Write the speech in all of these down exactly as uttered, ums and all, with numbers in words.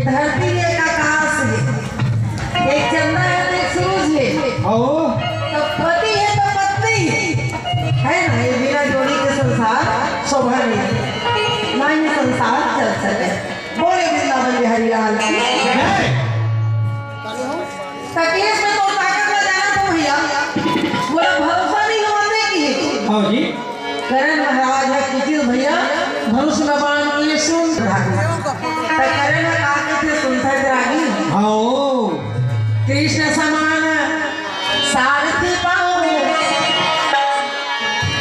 धरती एक आकाश हे, एक चंदा हे तो एक सूरज हे। अउ? तो पति हे तो पत्नी हे, हे ना? ये बिना जोड़ी के संसार शोभा नहीं, ना ये संसार चल सके। बोले वृंदावन बिहारी लाल की। जय। तकलीफ में तो ताकत ला जाना तो भैया, बोला भरोसा नहीं होते कि। हाँ जी। करण महाराज हे कुचिल भैया, धनुष में बाण किए सुन रहा। तो करण में कहा थे सुनता रागी। हाँ। कृष्ण समान सारथी पाओ।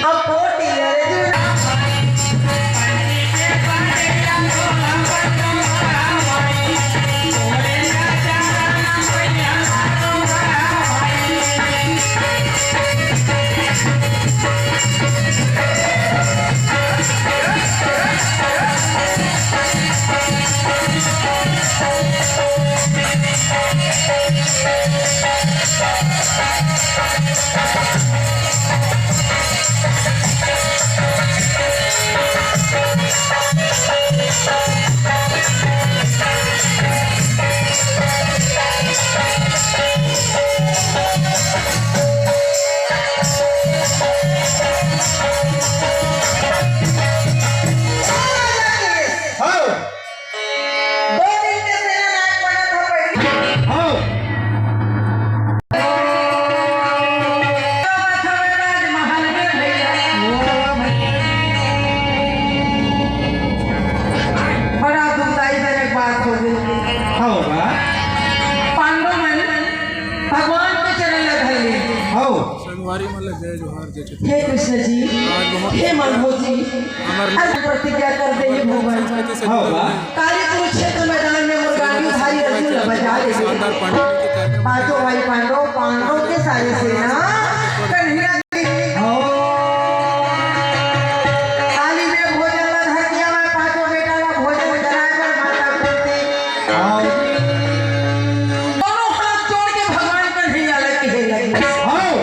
अब कोटि अर्जुन। हाँ। दो दिन के सेना नायक बना था पहले। हाँ। बड़ा दुखदाई जनक बात हो गई। हाँ बा। पांडव मन भगवान के चरण ला धर ले। हाँ। संगवारी मन ला जय जोहार, जय छत्तीसगढ़। हे कृष्ण जी, आज बहुत हे माधव जी, हमर आज प्रतिज्ञा कर दे हे भगवान। हाँ बा। काली कुरुक्षेत्र मैदान में मोर गांडीवधारी अर्जुन ला बजा दे। शानदार पांडव के कार्यक्रम। पांचों भाई पांडव, पांडव के सारे सेना कन्हैया के। हाँ। थाली में भोजन ला धर दिया मैं, पांचों बेटा ला भोजन कराए बर माता कुंती। हाँ। दोनों हाथ जोड़ के भगवान कन्हैया ला कहे लगे। हाँ।